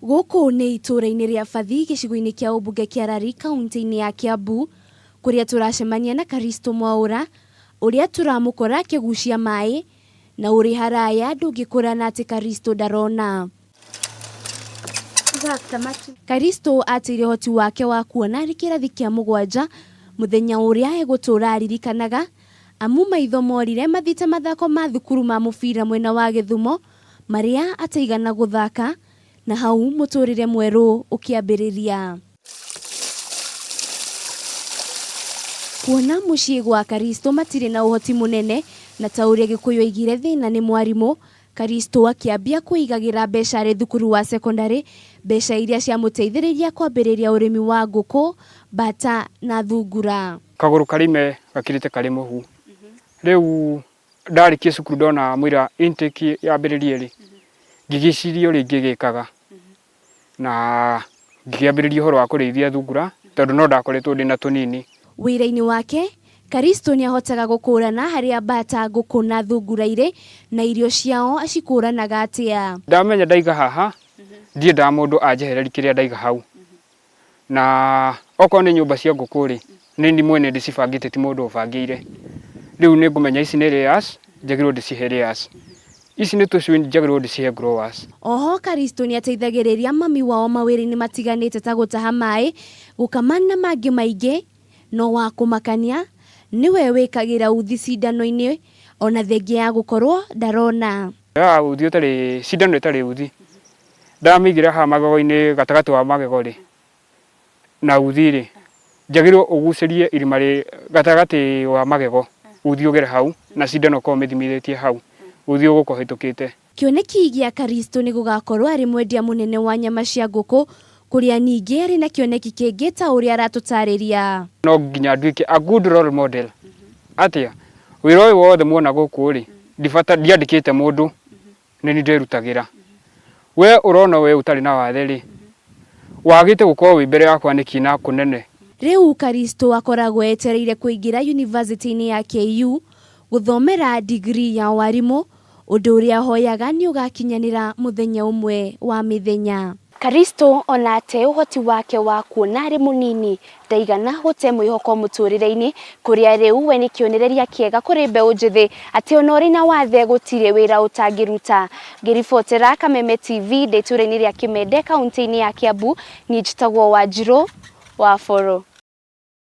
Gũkũ nĩ itũũra-inĩ rĩa Bathi gĩcigo-inĩ kĩa ũmbunge kĩa Lari kaunti-inĩ ya Kiambu kũrĩa tũracemania na Karisto Mwaũra ũrĩa tũramũkora akĩgucia maĩ na ũrĩ haraya ndũngĩkũrana atĩ Karisto ndarona. Karisto ateire ũhoti wake wa kuona arĩ kĩrathi kĩa mũgwanja mũthenya ũrĩa egũtũũra aririkanaga amu maitho morire mathiĩte mathako ma thukuru ma mũbira mwena wa Gĩthumo marĩa ataigana gũthaka na hau mũtũrĩre mwerũ ũkĩambĩrĩria. Kuona mũciĩ gwa Karisto matirĩ na ũhoti mũnene na ta ũrĩa Gĩkũyũ oigire thĩna nĩ mwarimũ, Karisto akĩambia kwĩigagĩra mbeca arĩ thukuru wa cekondarĩ, mbeca iria ciamũteithĩrĩirie kwambĩrĩria ũrĩmi wa ngũkũ, mbata na thungura. Kagũrũ karĩme gakirĩte karĩ mũhu. Rĩu ndarĩkia cukuru ndona mũira intake yambĩrĩrie rĩ, ngĩgĩciria ũrĩa ingĩgĩkaga na ngĩkĩambĩrĩria ũhoro wa kũrĩithia thungura tondũ no ndakoretwo ndĩna tũnini. Wĩra-inĩ wake, Karisto nĩ ahotaga gũkũrana harĩa mbata, ngũkũ na thungura irĩ na irio ciao acikũranaga atĩa. Ndamenya ndaiga haha, ndiendaga mũndũ anjehererie kĩrĩa ndaiga hau. Na okorwo nĩ nyũmba cia ngũkũ rĩ, nĩ niĩ mwene ndĩcibangĩte ti mũndũ ũbangĩire. Rĩu nĩ ngũmenya ici nĩ layers, njagĩrĩirwo ndĩcihe layers. Ici nĩ tũcui njagĩrĩirwo ndĩcihe growers. Oho Karisto nĩateithagĩrĩria mami wao mawĩra-inĩ matiganĩte ta gũtaha maĩ, gũkama na mangĩ maingĩ, no wa kũmakania nĩwe wĩkagĩra uthi cindano-inĩ ona thengia ya gũkorwo ndarona. Ndoyaga uthi ũtarĩ, cindano ĩtarĩ uthi, ndamĩigĩrĩra haha magego-inĩ gatagatĩ wa magego rĩ, na uthi rĩ, njagĩrĩirwo ũgucĩrie irima rĩ gatagatĩ wa magego, uthi ũgere hau na cindano ũkorwo ũmĩthimithĩtie hau, uthi ũgũka ũhĩtũkĩte. Kĩoneki gĩa Karisto nĩ gũgakorwo arĩ mwendia mũnene wa nyama cia ngũkũ, kũrĩa ningĩ arĩ na kĩoneki kĩngĩ ta ũrĩa aratũtarĩria. No nginya nduĩke a good role model. Atĩa? Wĩra ũyũ wothe muona gũkũ rĩ, ndiandĩkĩte mũndũ, nĩ niĩ ndĩrutagĩra. We ũrona we ũtarĩ na wathe rĩ, wagĩte gũkorwo wĩ mbere yakwa nĩkĩ na kũnene? Rĩu Karisto akoragwo etereire kũingĩra yunivasĩtĩ-inĩ ya KU gũthomera degree ya warimũ, ũndũ ũrĩa ahoyaga nĩ ũgakinyanĩra mũthenya ũmwe wa mĩthenya. Karisto ona ate ũhoti wake wa kuona arĩ mũnini ndaigana gũte mwĩhoko mũtũrĩre-inĩ kũrĩa rĩu we nĩ kĩonereria kĩega kũrĩ mbeũ njĩthĩ atĩ ona ũrĩ na wathe gũtirĩ wĩra ũtangĩruta. Ngĩribotera Kameme TV ndĩ itũra-inĩ rĩa Kĩmende kaũntĩ-inĩ ya Kiambu, niĩ njĩtagwo Wanjirũ wa Boro.